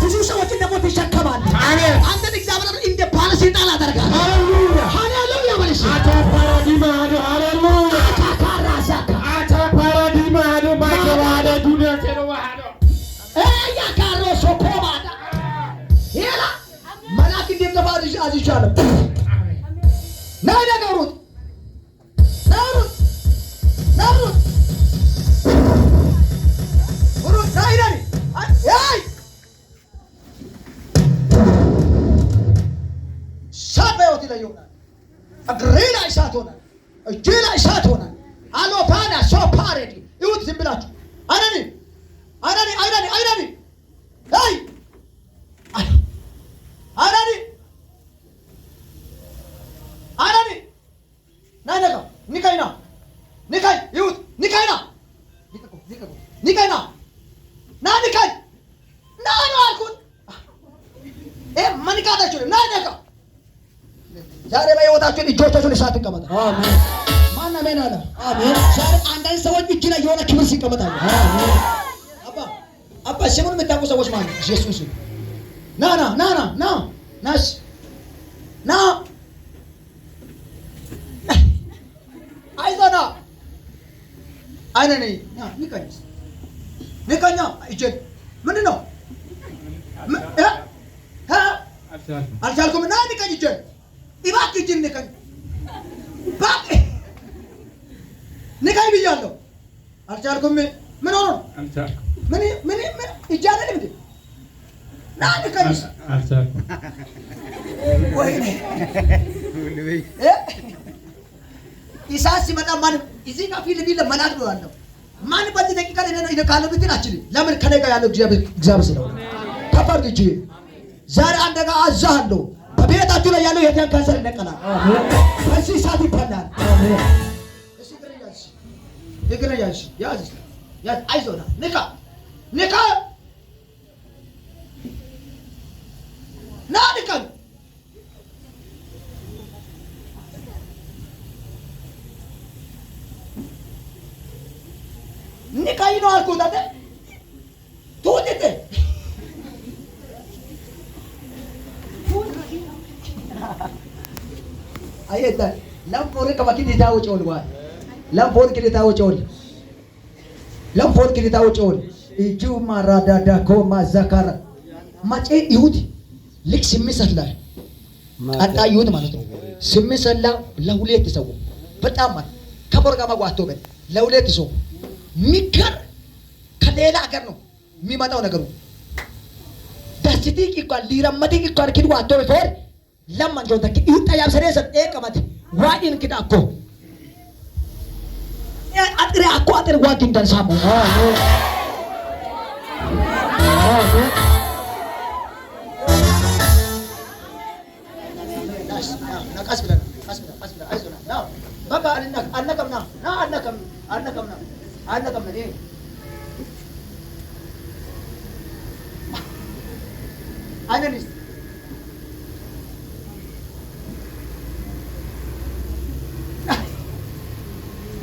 ብዙ ሰዎችን ደግሞ ትሸከማለህ። አሜን። አንተን እግዚአብሔር እንደ ባለስልጣን አደርጋለሁ። ሃሌሉያ። ሃሌሉያ በልሽ። አታ ፓራዲማ አዶ ሃሌሉያ። አታካራ ዛካ አታ ፓራዲማ አዶ ማከባደ ዱንያ ቴሮዋዶ። ያካሮ ሶኮባዳ ሌላ መልአክ እንዲገባ አዝዣለሁ። ነይ ነገሩት ነሩት ነሩት ሩት ነይ ነይ አይ እሳት በሕይወት ላይ ይሆናል። እግሬ ላይ እሳት ሆናል። እጄ ላይ እሳት ሆናል። አሎፓና ሶፓሬዲ ይሁት ዝም ብላችሁ አይነኒ አይነኒ አይነኒ አይነኒ አይ አይነኒ አይነኒ ናይ ነጋ ንቀይና ንቀይ ይሁት ንቀይና ንቀቁ ንቀቁ ንቀይና ና ንቀይ ና ነው አልኩት። ይሄ መንቃት አይችልም። ና ነጋ ዛሬ በሕይወታችሁ እጆቻችሁን እሳት ይቀመጣል። አሜን። ማን አሜን አለ? አሜን። ዛሬ አንዳንድ ሰዎች እጅ ላይ የሆነ ክብር ሲቀመጣል። አሜን። አባ አባ ስሙን የምታውቁ ሰዎች ማለት ነው። ኢየሱስ ና ና ና ና ና ናስ ና አይዞህ ና አይነ ነኝ ና ንቀኝ ንቀኛ እጄን ምንድን ነው እ? እ? አልቻልኩም። ና ንቀኝ እጄን እባክህ እጄን ንቀኝ እባክህ ንቀኝ ብያለሁ። አልቻልኩም። ምን ሆኖ ነው? ምን ምን ምን እጄ አይደለም እንዴ? ና ንቀኝ። ወይኔ እ? እሳት ሲመጣ ማን እዚህ ጋር ፊት ለፊት መልአክ ነው ያለው። ማን በዚህ ደቂቃ ላይ እኔ ካለ ብትል አችልም። ለምን ከኔ ጋር ያለው እግዚአብሔር እግዚአብሔር ስለሆነ ከፍ አድርግ እጅ። ዛሬ አንድ ነገር አዛለሁ። በቤታችሁ ላይ ያለው የደም ካንሰር ይነቀላል። አሜን። በዚህ እሳት ይበላል። አሜን። እሺ እግርን ያዝ፣ እግርን ያዝ፣ ያዝ፣ ያዝ። አይዞህ ና ንቃ፣ ንቃ፣ ና ንቃ። ንቃኝ ነው አልኩት አይደል? ቱጥጥ አየህ ለምፎር ከመኪና ታወጪውን ዋ ለምፎር ክሊታ ወጪውን ለምፎር ክሊታ ወጪውን እጁ ማራዳዳ ኮማ ዘካራ ማጬ ይሁት ልክ ስምንት ላይ ቀጣይ ይሁት ማለት ነው። ስምንት ሰላ ለሁለት ሰው በጣም ማለት ከቦርጋ ማጓቶ በል ለሁለት ሰው ሚገር ከሌላ ሀገር ነው የሚመጣው ነገሩ ደስቲ ቂቋል ሊረመቲ ቂቋል ኪድ ዋቶ ፎር ለማን ጆንታ ይሁት ያብሰሬ ሰጥ ቀመት ዋኢን ኪዳ እኮ አጥሬ አኮ አጥሬ ዋጊን ደንሳሙ አሜን። አሜን። ቀስ ብለህ ቀስ ብለህ ቀስ ብለህ አይዞህ ና በቃ አልነቀም ና ና አልነቀም አልነቀም ና አልነቀም እኔ አይነን እስኪ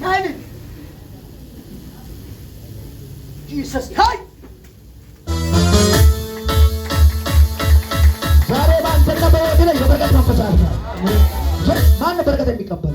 ና አይነን ጂሰስ ሃይ ዛሬ በአንተና በሕይወትህ ላይ የበረከት መንፈስ አለ። ማን ነው በረከት የሚቀበል?